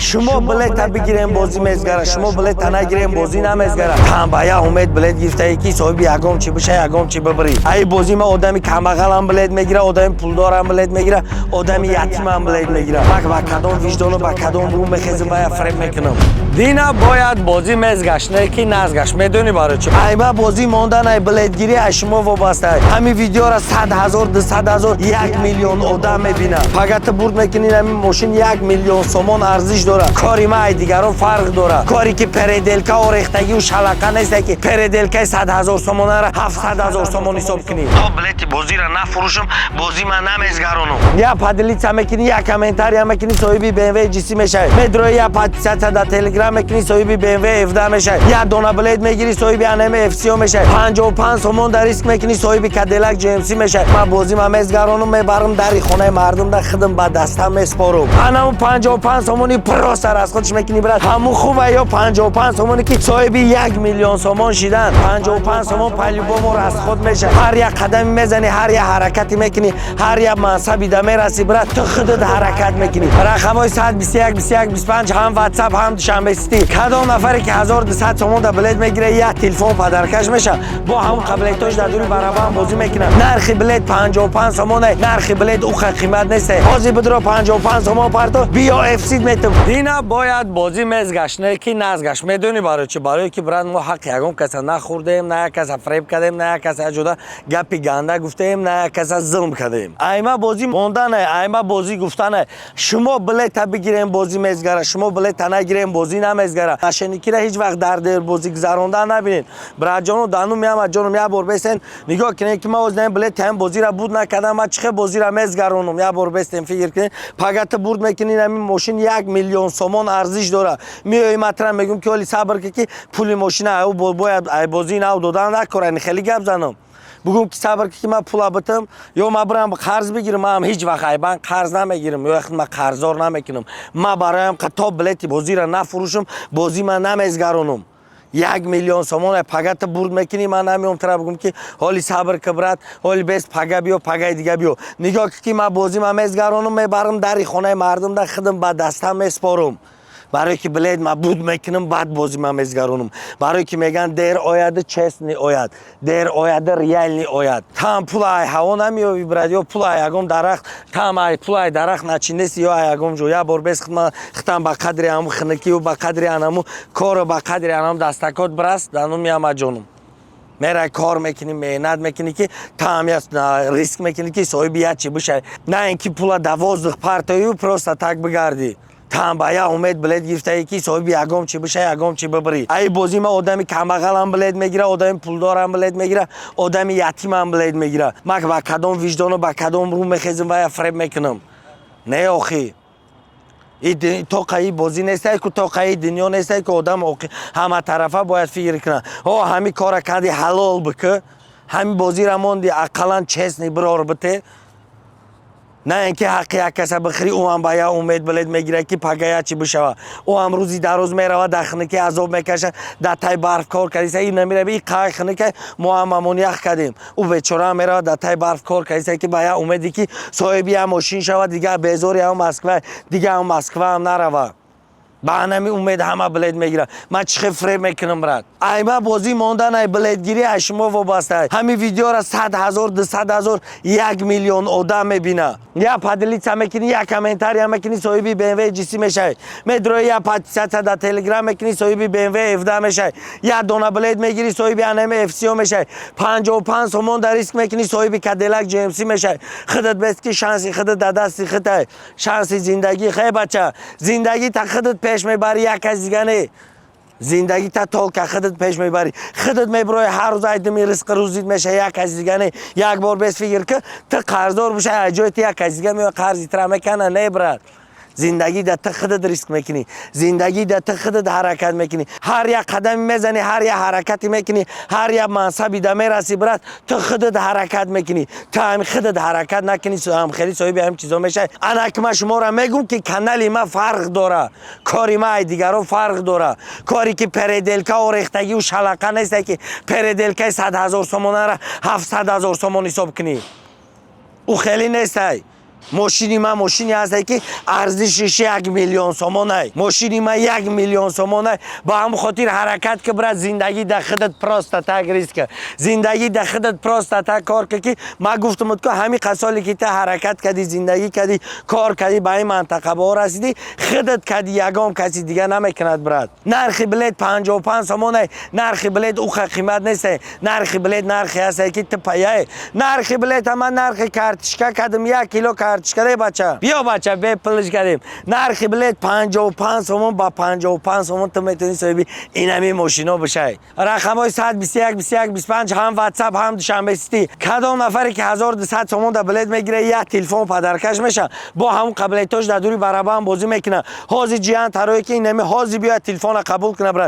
Шумо билета бигирем, бозӣ мезгара, шумо билета нагирем, бозӣ намезгара. Тамбая умед билет гирифтае, ки соҳиби ягон чи биша, ягон чи бибирӣ. Ай бозӣ ма одами камбағалам билет мегира, одами пулдорам билет мегира, одами ятимам билет мегира. Мак ба кадом виҷдону ба кадом рӯ мехезим ва я фреб мекунам? Дина бояд бозӣ мезгашт, не ки назгашт. Медонӣ барои чӣ? Айма бозӣ мондан, ай билетгирӣ ай шумо вобаста. Ҳамин видеора 100 000, 200 000, 1 миллион одам мебинад. Пага ту бурд мекунӣ, ҳамин мошин 1 миллион сомон арзиш дорад. Кори ма ай дигарон фарқ дорад. Коре ки переделка, орехтагиу шалақа несте, ки переделкаи 100 000 сомонара 700 000 сомон ҳисоб кунӣ. То билети бозиро нафурӯшам, бозӣ ман намезгаронам. Я поделиться мекунӣ, я комментария мекунӣ, соҳиби БМВ GC мешавӣ. Медрои, я подписаться дар Телеграм мекунӣ, соҳиби БМВ F10 мешавӣ. Я дона билет мегирӣ, соҳиби анм FCO мешавӣ. 55 сомон дар риск мекунӣ, соҳиби Кадиллак GMC мешавӣ. Ман бозӣ ма мезгаронам, мебарам дари хонаи мардум, да худам ба дастам меспорум. Анаму 55 сомони просто расходш мекунӣ, брат, ҳамун хуба ё 55 сомоне, ки соҳиби 1 миллион сомон шидан? 55 сомон по-любому расход мешавад. Ҳар як қадаме мезанӣ, ҳар як ҳаракате мекунӣ, ҳар як мансаби да мерасӣ, брат, ту худат ҳаракат мекунӣ. Рақамҳои 121, 21, 25, ҳам Ватсап, ҳам Душанбе Сити. Кадом нафаре ки 1200 сомон да билет мегира, як телефон подаркаш меша. Бо ҳамун қабилетош дар дури барабан бозӣ мекунад. Нархи билет 55 сомоне, нархи билет уқа қимат несте. Ҳозир бидро, 55 сомон парто, биё, эфсид метум. Дина бояд бозӣ мезгашт, не ки назгашт. Медонӣ барои чӣ? Барое ки, брат, мо ҳаққи ягон каса нахӯрдем, на як каса фреб кардем, на як каса ҷуда гапи ганда гуфтем, на як каса зулм кардем. Айма бозӣ мондане, айма бозӣ гуфтане. Шумо билета бигирем, бозӣ мезгара, шумо билета нагирем, бозӣ намезгара. Мошенникира ҳеҷ вақт дар дербозӣ гузарондан набинед, братҷону дану меамад ҷоном. Як бор бестен, нигоҳ кунед, ки ман оз билет ҳамин бозира буд накардам, ман чихе бозира мезгаронам? Як бор бестен, фикр кунед. Пага ту бурд мекунӣ, ҳамин мошин 1 миллион сомон арзиш дорад. Меои, матра мегӯм, ки оли сабр ки пули мошина бояд ай бозии нав додан накора. Хеле гап занам, бугум, ки сабр ки ман пула битам ё ман бирам қарз бигирам. Ман ҳеҷ вақт ай банк қарз намегирам ё ман қарздор намекунам. Ман бароям то билети бозиро нафурӯшам, бозӣ ман намезгаронам. 1 миллион сомон пага ту бурд мекунӣ, ман намеом тара бугум, ки ҳоли сабр ки, брат, ҳоли бес, пага биё, пагаи дига биё. Нигоҳ ки ман бозӣ ман мезгаронам, мебарам дари хонаи мардум, да худам ба дастам меспорум. Барое ки билет ман буд мекунам, баъд бозӣ ман мезгаронам. Барое ки мегӯянд, дер ояду честный ояд, дер ояду реальный ояд. Там пула ай ҳаво намеёви, брат, ё пула ай ягон дарахт, там ай пула ай дарахт начинеси ё ай ягон ҷо. Як бор бес хитам ба қадри ҳаму хиникию, ба қадри анаму кору, ба қадри анаму дастакот бираст. Дану меамад ҷонум, мерай, кор мекунӣ, меҳнат мекунӣ, ки там риск мекунӣ, ки соҳиби як чи бишавӣ, на ин ки пула да воздух партоию, просто так бигардӣ. Там ба я умед билет гирифтае, ки соҳиби ягон чи биша, ягон чи бибирӣ. Ай бозӣ ма одами камбағалам билет мегира, одами пулдорам билет мегира, одами ятимам билет мегира. Ман ба кадом виҷдону ба кадом рӯ мехезим ва я фреб мекунам? Не, охи, тоқаи бозӣ нестай ку, тоқаи дунё нестай ку. Одам ҳама тарафа бояд фикр кунад. О, ҳами кора карди, ҳалол бикӯ, ҳами бозира монди, ақаллан честный бирор бите, на ин ки ҳаққи як каса бихӯрӣ. Ӯ ҳам ба як умед билет мегирад, ки пага як чӣ бишава. Ӯ ҳам рӯзи дароз меравад, дар хиникӣ азоб мекашад, дар тай барф кор кардиса. Ин намерави, и қай хиника мо ҳамамон ях кардем. Ӯ бечораам меравад, дар тай барф кор кардиса, ки ба як умеде, ки соҳиби як мошин шавад, дигар безори ҳам Москва, дигар ҳам Москваам нарава. Ба ҳанами умед ҳама билет мегирад. Ман чӣ хел фреб мекунам, брат? Айма бозӣ мондан, ай билетгирӣ ай шумо вобаста. Ҳамин видеора 100 000, 200 000, 1 миллион одам мебинад. Я поделиться мекунӣ, я комментария мекунӣ, соҳиби БМВ GC мешавӣ. Медрои, я подписаться дар Телеграм мекунӣ, соҳиби БМВ F10 мешавӣ. Я дона билет мегирӣ, соҳиби анм FCO мешавӣ. 55 сомон дар риск мекунӣ, соҳиби Кадиллак GMC мешавӣ. Худат бест, ки шанси худат дар дасти худай, шанси зиндагӣ. Хе, бача, зиндагӣ та худат пеш мебарӣ, як кас дига не. Зиндагӣ та только худат пеш мебарӣ, худат мебирои, ҳар рӯз айдими ризқи рӯзит меша, як кас дига не. Як бор бес фикр ки, ту қарздор боша, аз ҷои ту як кас дига меоя, қарзи тира мекана? Не, брат, зиндагӣ да ту худат риск мекунӣ, зиндагӣ да ту худат ҳаракат мекунӣ. Ҳар як қадаме мезанӣ, ҳар як ҳаракате мекунӣ, ҳар як мансаби да мерасӣ, брат, ту худат ҳаракат мекунӣ. Ту ҳами худат ҳаракат накунӣ, ҳам хеле соҳиби ҳамин чизо мешавӣ. Ана ки ман шуморо мегӯм, ки канали ман фарқ дора, кори ман ай дигаро фарқ дора. Коре ки переделка, орехтагиу шалақа несте, ки переделкаи 100 000 сомонара 700 000 сомон ҳисоб кунӣ. Ӯ хеле нестай. Мошини ман мошине ҳасте, ки арзишиш 1 миллион сомонай. Мошини ман 1 миллион сомонай. Ба ҳамн хотир ҳаракат ки, брат, зиндагӣ да худат просто так риска, зиндагӣ да худат просто так кор ки. Ман гуфтамуд ку, ҳамин қасоле ки та ҳаракат кардӣ, зиндагӣ кардӣ, кор кардӣ, ба ин мантақа ба расидӣ, худат кардӣ, ягон каси дига намекунад, брат. Нархи билет 55 сомонай. Нархи билет уқа қимат несте. Нархи билет нархе ҳасте, ки ту паяе. Нархи билет ама нархи картишка кардем, 1 кило картишка де, бача. Биё, бача, бепулш кардем. Нархи билет 55 сомон. Ба 55 сомон ту метавонӣ соҳиби инами мошино бишай. Рақамҳои 121 21 25, ҳам Ватсап, ҳам Душанбе Сити. Кадом нафаре ки 1200 сомон да билет мегира, як телефон подарка ш меша. Бо ҳамун қабилетош дар дури барабан бозӣ мекунад. Ҳозир ҷиян тарое, ки инами ҳозир биёяд, телефона қабул куна, брат.